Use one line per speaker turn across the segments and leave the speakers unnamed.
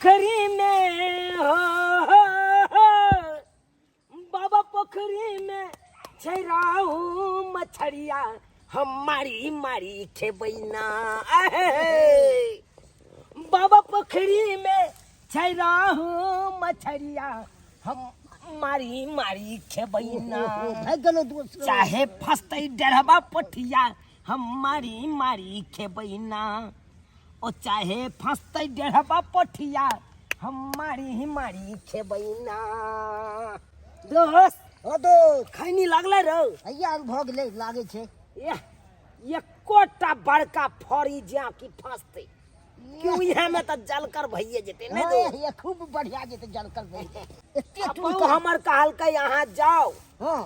पोखरी में हो, हो, हो। बाबा पोखरी में छै राहु मछरिया हम मारी मारी खेबै ना आहे। बाबा पोखरी में छै राहु मछरिया हम मारी मारी खेबै ना
भागि गेलौ दोस्त
चाहे फसतै डेढ़बा पोठिया हम मारी मारी खेबै ना ओ चाहे फसतै डेढ़बा पोठिया हम मारी मारी खेबै ना दोस्त
हँ दोस्त
खैनी लागलै रौ
हैया आब भऽ गेलै लागै छै
एह एकोटा बड़का फड़ी ज्या की फसतै कि उहे में तऽ जलकर भइए जेतै नहि
हँ,
दोस्त
हैया खूब बढ़िया जेतै जलकर भइए एते
आ
टुनका
बहु हमर कहलकै अहाँ जाउ
हँ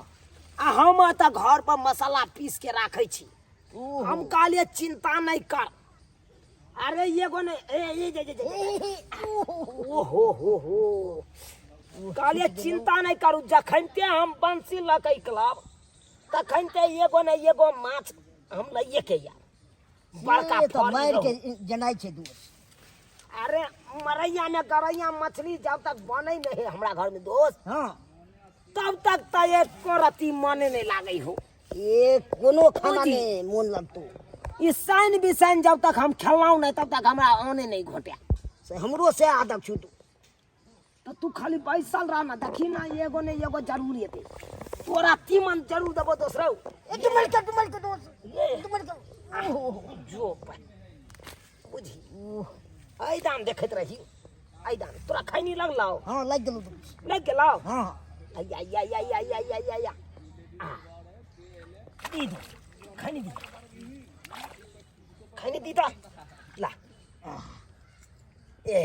आ हम तऽ घर पर मसाला पीस के राखै छी
ओहो।
हम कहलियै चिंता नहि कर अरे एगो नहि ए ए जे जे जे ओ हो हो हो कहलियै चिंता नहि करू जखनते हम बंसी लऽ के निकलब तखनते एगो ने एगो माछ हम लइए के आयब बड़का
से तऽ
फड़ी
मारि
रहू।
के जनाइ छै दोस्त
अरे मरैया में गरैया मछली जब तक बनै नहीं है हमरा घर में दोस्त
हँ
तब तक तऽ एको रत्ती मने नहीं लागै हो
ए कोनो खाना
बुझी।
नहि मोन लगतौ
ई साइन बिसाइन जब तक हम खेलहुँ नहीं तब तक हमरा आने नहीं घोटे
से हमरो से आदत छौ तू
तो तू खाली बैसल रह ना देखी ना एगो ने एगो जरूर एते तोरा तीमन जरूर देबो दोसरो
ए डुमल के डुमल के दोस्त
ये।
डुमल के ओहो
जो बुझी एहि दाम देखैत रही एहि दाम तोरा खैनी लगलौ
हँ लागि गेलौ दोस्त
लागि गेलौ
हँ
आया आया आया आया आया आया आया आ दी दे खैनी दी खैनी दी त ला ए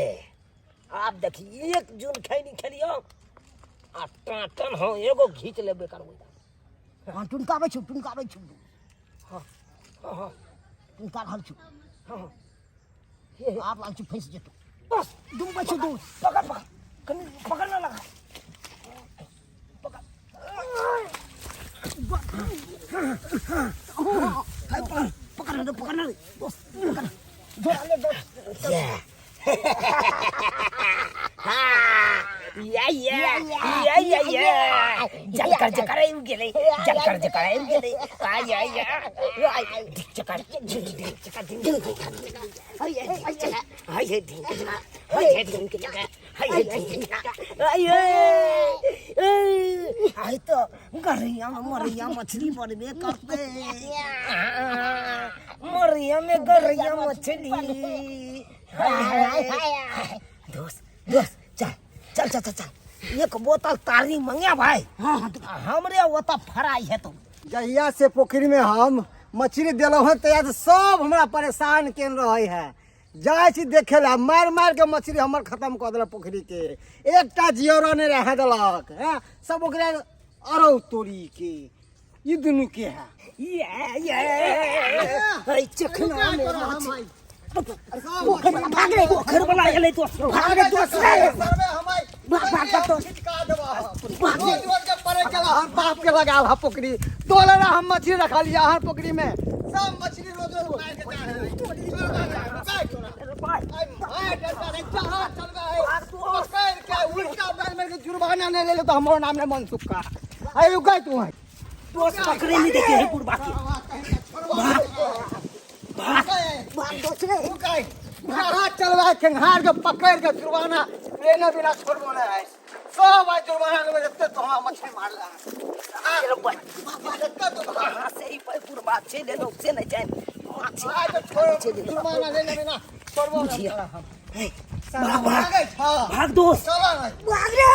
आब देखी एक जून खैनी खेलियो आ टाटन हो एगो घीच लेबे करबै
हँ टुनकाबै छौ टुनकाबै छौ
हाँ हाँ
टुनका रहल छौ
हाँ हे
आब लागै छौ फँसि जेतौ
बस
डुमबै छौ दोस्त
पकड़ पकड़ कनी पकड़ ना लगा पकड़ पकड़ पकड़ ना पकड़ ना दोस्त पकड़
जोड़ा ले दोस्त
या या या या या या जलकर जकर आबि गेलै जलकर जकर आबि गेलै आ या या ढिक चकर ढिक ढिक चकर ढिक ढिक हाय हाय हाय ढिक हाय ढिक हाय ढिक हाय आइ तऽ गरैया मरैया मछली बनबे करतै मरैया में गरैया मछली हाय हाय हाय दोस्त दोस्त चल चल चल चल चल एक बोतल तारी मंगा भाई
हाँ हाँ
हमरे ओतऽ फराई हेतौ
जहिया से पोखरि में हम मछली देलहुँ हँ तहिया से सब हमरा परेशान केने रहै है जाइ छी देखे ला मारि मारि के मछली हमर खत्म कऽ देलक पोखरि के एकटा जियौरा नहि रहै देलक हैं सब ओकरे अरौ तोरी के ई दुनू के है
ये ये है चखना में माछ पोखर वाला भाग रे पोखर वाला एलै दोस्त भाग रे दोस्त रे भाग भाग भाग दोस्त भाग रे
रोज रोज के परे केला हर बाप के लगाल हा पोखरी तोला रा हम मछली रखल या हर पोखरी में सब मछली रोज रोज मार के जा है
भाई
आई मार डरता रे जहां चलबे है पकड़ के उल्टा मार मार के जुर्माना नहीं ले ले तो हमरो नाम ने मनसुख का आई रुका तू है
दोस्त पकड़े नहीं देते हैं बुढ़बा के भाग
भाग दोस्त रे
जहां चलबे खेंगार के पकड़ के जुर्माना लेने बिना छोड़बो नहीं है सब आज जुर्माना लेबे जते तो हम मछली मारला
चलो भाई
जते तो
कहाँ से ही भाई बुढ़बा चलि एलौ से नहीं जान माछ
आज छोड़ जुर्माना लेने बिना छोड़बो नहीं
बुझिया। हे,
साला
भाग भाग
भागै छ
भाग दोस्त
चला भाई
भाग रे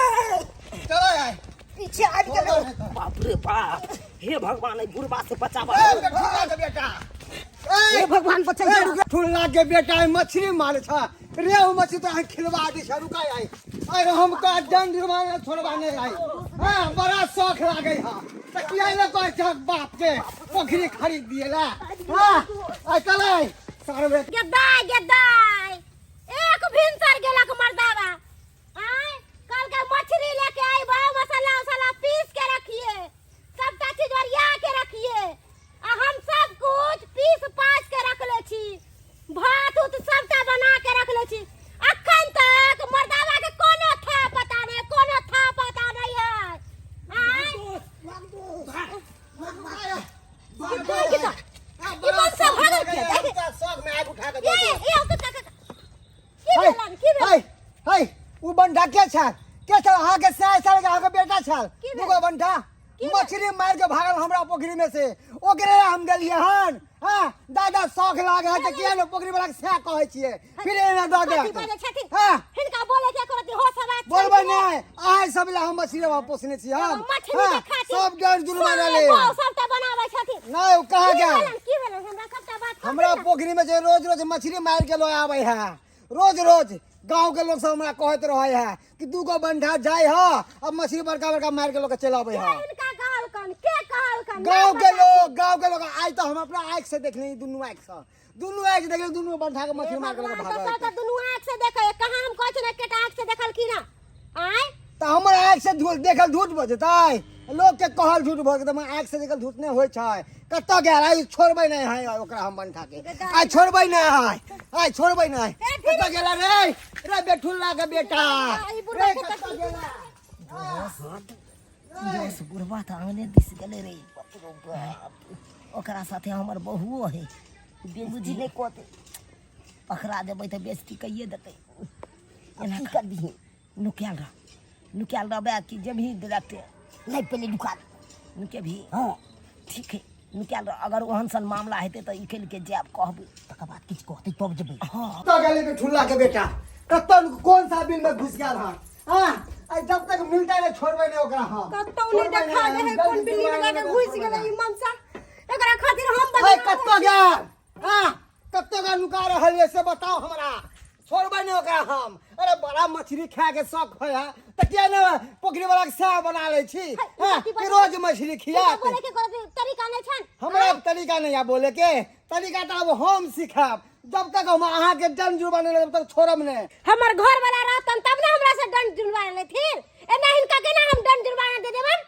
चला भाई
पीछे आबि गेलौ
बाप रे बाप हे भगवान एहि बुढ़बा से बचाबा
ए बेटा के बेटा
हे
ए
भगवान बचैया
ठुल्ला के बेटा मछली मारे छ रे ओ मछली तो अहाँ खिलवा दी छ रुका आई अरे हम का दंड जुर्माना छोड़वा नहीं आई हां बड़ा शौक लागे हा त किया ले कहै छ बाप के पोखरी खरीद दिए ला हां आ चल आई सारे
गेदाय गेदाय एक भिनसर गेलक मर्दावा आय कल के मछली लेके आई बा मसाला उसाला पीस के रखिए सबटा चीज ओरिया के रखिए आ हम सब कुछ पीस पास के रख ले छी भात उत सबटा बना के रख ले छी अखन तक
बंठा के छल के छल अहाँके साय साल के अहाँके बेटा छल
की भेल?
दूगो बंठा मछली मार के भागल हमरा पोखरी में से ओकरे हम गेलियै हन हाँ दादा शौक लागे है तऽ किया ने पोखरी वाला के सएह कहै छियै फिर एना दऽ
कथी
दे
बजै छथिन
हाँ
हिनका बोले के करती होश आवाज
बोलबै नहि अहाँ सब लए हम मछली पोसने छी हम
मछली
हाँ,
के खातिर
सब डर जुर्मा रहले
सबटा बनाबै छथिन
नहि ओ कहाँ
की
गेल
भेलन की भेलन हमरा सबटा बात कहू
हमरा
ने।
पोखरी में जे रोज रोज मछली मार के लऽ आबै है रोज रोज गांव के लोग सब हमरा कहैत रहे है कि दू गो बंठा जाय है अब मछली बड़का बड़का मार के लोग के चल आबै
के
है
हिनका कहलकन के कहलकन
गांव
नाम
के
बता।
लोग गांव के लोग आइ तो हम अपना आँख से देखली दुनू आँख से दुनू आँख से देखली दुनू बंठा के मछली मार के लोग
भगवान तो
भागल
सब तऽ दुनू आँख से देखै कहाँ हम कहै छी ने एकेटा आँख से देखलखिन हँ आँय
तऽ हमर आँखि से धू देखल झूठ भऽ जेतै लोकके कहल झूठ भऽ जेतै हमर आँखि से देखल झूठ नहि होइ छै कतऽ गेल आइ छोड़बै नहि है ओकरा हम बंठा के आइ छोड़बै नहि है आइ छोड़बै नहि कतऽ गेला रे रे बेठुल्ला के बेटा रे कतऽ गेला
दोस बुढ़बा तऽ आंगने दिस गेलै रे बाप रौ बाप ओकरा साथे हमर बहुओ है बेबूजी नहि कहतै पकड़ा देबै तऽ बेइज्जती कैये देतै एना
की करबिही
नुकायल रह नुकायल रहबै कि जेबही डायरेक्ट
नहि पहिले नुका दे
नुकेबही
हँ
ठीक है नुकायल रह अगर ओहन सन मामला हेतै तऽ निकलि के जायब कहबै
तकर बाद किछु कहतै तब जेबै
हँ
कतऽ गेलै बेठुल्ला के बेटा कतऽ कौन सा बिल में घुस गेल हन हाँ आइ जब तक मिलता नहीं छोड़बै नहीं ओकरा हम
कतौ नहि
छोड़बै
देखा
नहि,
दे है
हम
कोन
जल्दी
बिल्ली में
जुर्माना
जाके
देबै,
घुसि
छोड़बै
गेलै
नहि।
ई मनसा एकरा खातिर हम
आइ
बदनाम
कतऽ गेल हाँ कतऽ गेल नुका रहल ये से बताओ हमरा छोड़बै नहि ओकरा हम अरे बड़ा मछली खाए के शौक होइ है तऽ किया ने पोखरी वाला के सएह बना लै छी हाँ कि रोज मछली खियात
बोले के कोनो तरीका नहि छनि
हमरा अब तरीका नहीं है बोले के तरीका तो अब हम सिखाब जब तक हम अहाँ के दंड जुर्माना नहीं जब तक छोड़ब नहीं
हमर घर वाला रहतन तब ने हमरा से दंड जुर्माना लेथिन एना हिनका केना हम दंड जुर्माना दे देबन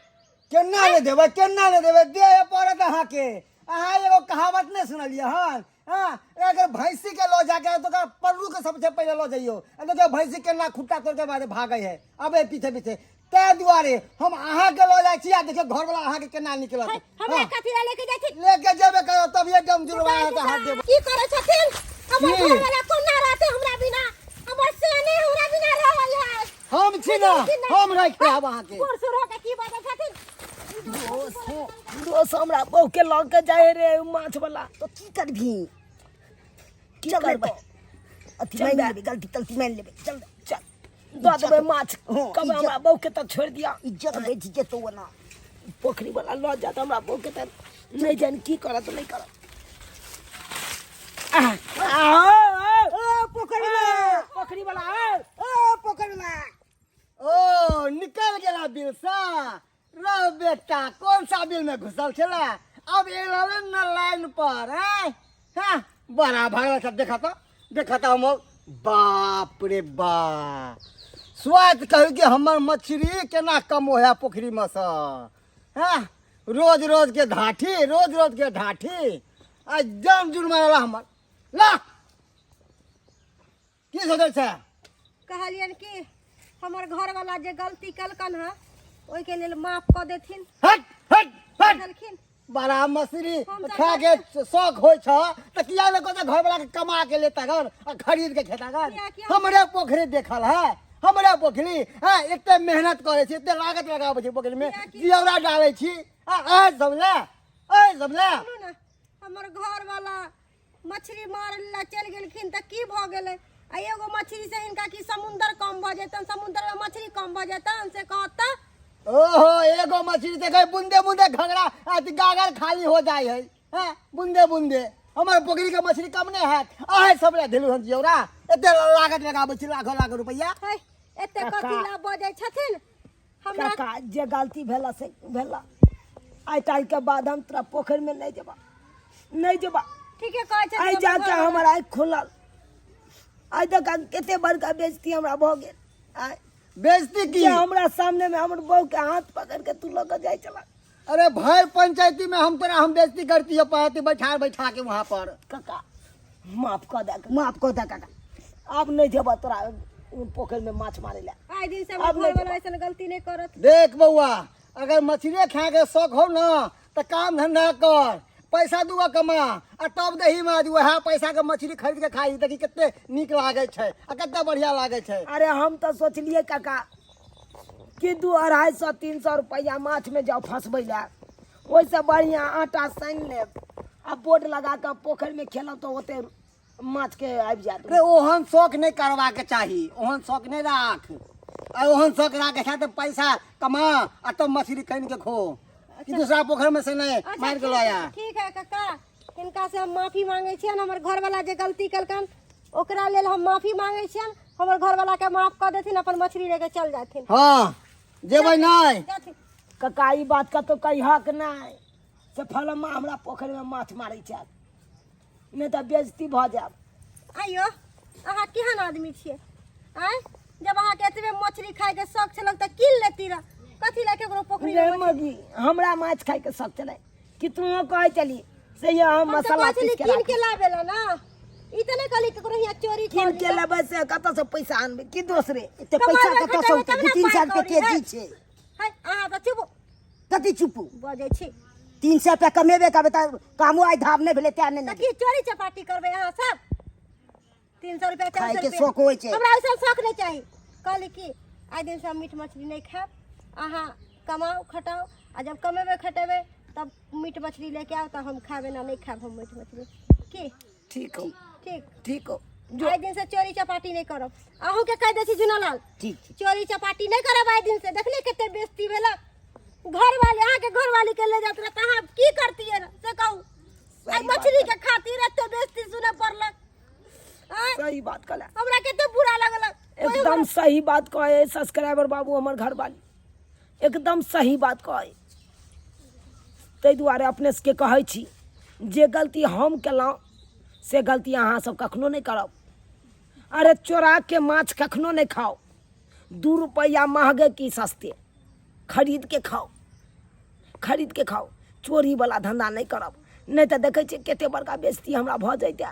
केना ने देबै केना ने देबै देहे पड़त अहाँके अहाँ एगो कहावत नहि सुनलियै हन हँ अगर भैंसी के लऽ जाके तो ओकरा पल्लू के सबसे पहिले लऽ जइयौ आ देखियौ भैंसी केना खुट्टा तोड़ के बाद भागै है अबे पीछे पीछे ताहि दुआरे हम अहाँके लऽ जाइ छी आ देखियौ घरवला अहाँके केना निकलत
हमरा
हँ,
कथी ला लेके जाइ छी
लेके जेबे करो तभिए दम जुड़वा हाथ देबै
की करै छथिन हमर
की?
घर वाला कोना रहते हमरा बिना हमर से नहीं हमरा बिना रहल है
हम छी ना हम राखि आब अहाँके
बूढ़ सूढ़ होके की बाजै छथिन
दोस दोस हमरा बहू के लऽ के जाइ रे माछ वाला
तो की करबही
की
चल
करबै
अथी
चल
मानि
बे।
लेबै गलती तलती मानि लेबै चल
चल दऽ देबै माछ
हँ,
कब
इज्जत-
हमरा बहू के तऽ छोड़ि दिअ
इज्जत बचि जेतौ ओना
पोखरी वाला लऽ जायत हमरा बहू के तऽ नहि जानि की करत नहि करत आह, आह,
ओ पोखरि में
पोखरी वाला आउ।
ओ पोखरि में
ओ निकल गेला बिल से रो बेटा कौन सा बिल में घुसल छला अब एलो न लाइन पर हैं हाँ बड़ा भागल सब देखा तो देखा तो हम बाप रे बाप स्वाद कहू कि हमर मछली केना कम होया पोखरी में से हैं रोज रोज के ढाठी रोज रोज के ढाठी आ जान जुर्माना हमर ला की सोचै छै
कहलियनि कि हमर घरवाला जे गलती केलकन हँ ओहिके लेल माफ कऽ देथिन
हट हट हट
कहलखिन
बड़ा मछली
हम तऽ
खा के शौक होइ छ तऽ किया ने कहते घर वाला के कमा के लेता घर आ खरीद के खेता घर
किया- किया-
हमरे पोखरी देखल है हमरे पोखरी है एते मेहनत करे छी एते लागत लगाबै छी पोखरी में
किया- किया-
जियौरा डालै छी आ आ सब ले ए सब ले
सुनू ने हमर घरवाला मछली मारै लए चलि गेलखिन तऽ की भऽ गेलै आ एगो मछली से हिनका की समुन्दर कम भऽ जेतनि समुन्दर में मछली कम भऽ जेतनि से कहत तऽ
ओहो एगो मछली देखे बुंदे बुंदे घंगरा अथी गागर खाली हो जाय है हैं बुंदे बुंदे हमर पोखरी के मछली कम नहीं हैत अहे सब ले देलु हन जियौरा एते लागत लगाबै छी लाखो लाख रुपैआ
है एते
काका।
कथी लए बजै छथिन हमरा
काका जे गलती भेला से भेला आइ काल्हिके बाद हम तोरा पोखरिमे नहि जेबा नहि जेबा
ठीके कहै छथिन
आइ
हमर
जाके
घरवाला।
हमर आँखि खुलल आइ तक कते बड़का बेइज्जती हमरा भऽ गेल आइ
बेइज्जती की
जे हमरा सामने में हमर बहू के हाथ पकड़ के तू लऽ के जाइ छला
अरे भाई पंचायती में हम तोरा हम बेइज्जती करती है पाती बैठा बैठा के वहां पर
काका माफ कऽ दे
माफ कऽ दे काका
आब नहि जेबऽ तोरा पोखरि में माछ मारे लए
आइ दिन से
आब
हमर
नहि
घरवाला ऐसन गलती नहि करत
देख बउआ अगर मछली खाए के शौक हो ना तो काम धंधा कर पैसा दूगो कमा आ तब दही माछ, वएह पैसा के मछली खरीद के खाई, देखी कते नीक लागै छै आ कते बढ़िया लागै छै।
अरे हम तऽ सोचलियै काका कि 200 250 300 रुपैआ माछमे जाउ फँसबै लए, ओहिसँ बढ़िआँ आटा सानि लेब आ बोर्ड लगा कऽ पोखरिमे खेलब तऽ ओते माछके आबि जायत।
रे ओहन शौक नहि करबाक चाही, ओहन शौक नहि राख। आ ओहन शौक राखे छै तऽ पैसा कमा आ तब मछली कीन के खो, कि दूसरा पोखरि में से नहीं
अच्छा,
मार के
ठीक
लाया।
है, ठीक है काका, हिनका से हम माफी मांगे छियनि। हमर घरवाला जे गलती केलकन ओकरा लेल हम माफी मांगे छियनि। हमर घरवाला के माफ कऽ देथिन, अपन मछली लेके चल जाथिन।
हाँ जेबै नहि।
जाथिन।
काका ई बात कतौ कहिहक नहि से फलम्मा हमरा पोखरिमे माछ मारै छथि, नहि तऽ बेइज्जती भऽ जायब।
आइयो अहाँ केहन आदमी छियै? आँय, जब अहाँके एतबे मछली खायके शौक छलक तऽ कीन लेती रह, कथी लए केकरो पोखरि
रे मगी, हमरा माछ खायके शौक छलै कि तू कहै छली से ये हम
हम तऽ
मसाला
कहै छली
पीस के
कीन के
राखू।
लाबे ला ना, ई तऽ नहि कहली केकरो हियाँ चोरी
कीन
कऽ
के
ली।
लेबै से कतऽसँ पैसा आनबै कि दोसरे?
एते पैसा
कमाबै
कतऽसँ
खटेबै
औतै?
तब
दू
ने
तीन
पाइ
सए रुपए
कौड़ी
के जी
है।
छै।
है, अहाँ तऽ चुप।
कथी चुपू?
बजै छी।
300 रुपया कमेबे करबै तऽ कामो आइ धाम नहि भेलै तें नहि
तऽ
ने।
की चोरी चपाटी करबै अहाँ सब? 300 रुपया 400
खायके
रुपया
शौक होइ छै।
हमरा ऐसा शौक नहि चाही। कहली कि आइ दिन से हम मीट मछली नहि खायब। अहाँ कमाउ खटाउ आ जब कमेबै खटेबै तब मीट मछली लेके आउ तऽ हम खायब, एना नहि खायब हम मीट मछली। की
ठीक हो?
ठीक।
ठीक हो।
आइ दिन से चोरी चपाटी नहि करब। अहूँके कहि दै छी जुनालाल।
ठीक छै।
चोरी चपाटी नहि करब आइ दिन से। देखली कते बेइज्जती भेलक? घरवाली अहाँके घरवाली के ले जात रह तऽ अहाँ की करतियै रह से कहू। आइ
सही बात
मछली के खातिर एते बेइज्जती सुनऽ पड़लक। आँय,
सही बात कहला।
हमरा कते बुरा लगलक।
एकदम सही बात कहे सब्सक्राइबर बाबू, हमर घरवाली एकदम सही बात कहे। ताहि दुआरे अपने सबके कहै छी जे गलती हम केलहुँ से गलती अहाँ सब कखनो नहि करब। अरे चोरा के माछ कखनो नहि खाउ, 2 रुपैआ महगे की सस्ते, खरीद के खाउ, खरीद के खाउ, चोरी वाला धंधा नहि करब। नहि तऽ देखै छियै कते बड़का बेइज्जती हमरा भऽ जैते,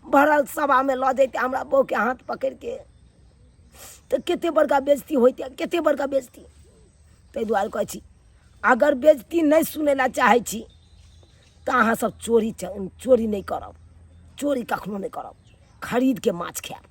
भरल सभामे लऽ जैते हमरा बहूके हाथ पकड़िके, तऽ कते बड़का बेइज्जती होइते, कते बड़का बेइज्जती। ताहि दुआरे कहै छी अगर बेइज्जती नहि सुनै लए चाहै छी तऽ अहाँ सब चोरी चोरी नहि करब, चोरी कखनो नहि करब, खरीद के माछ खायब।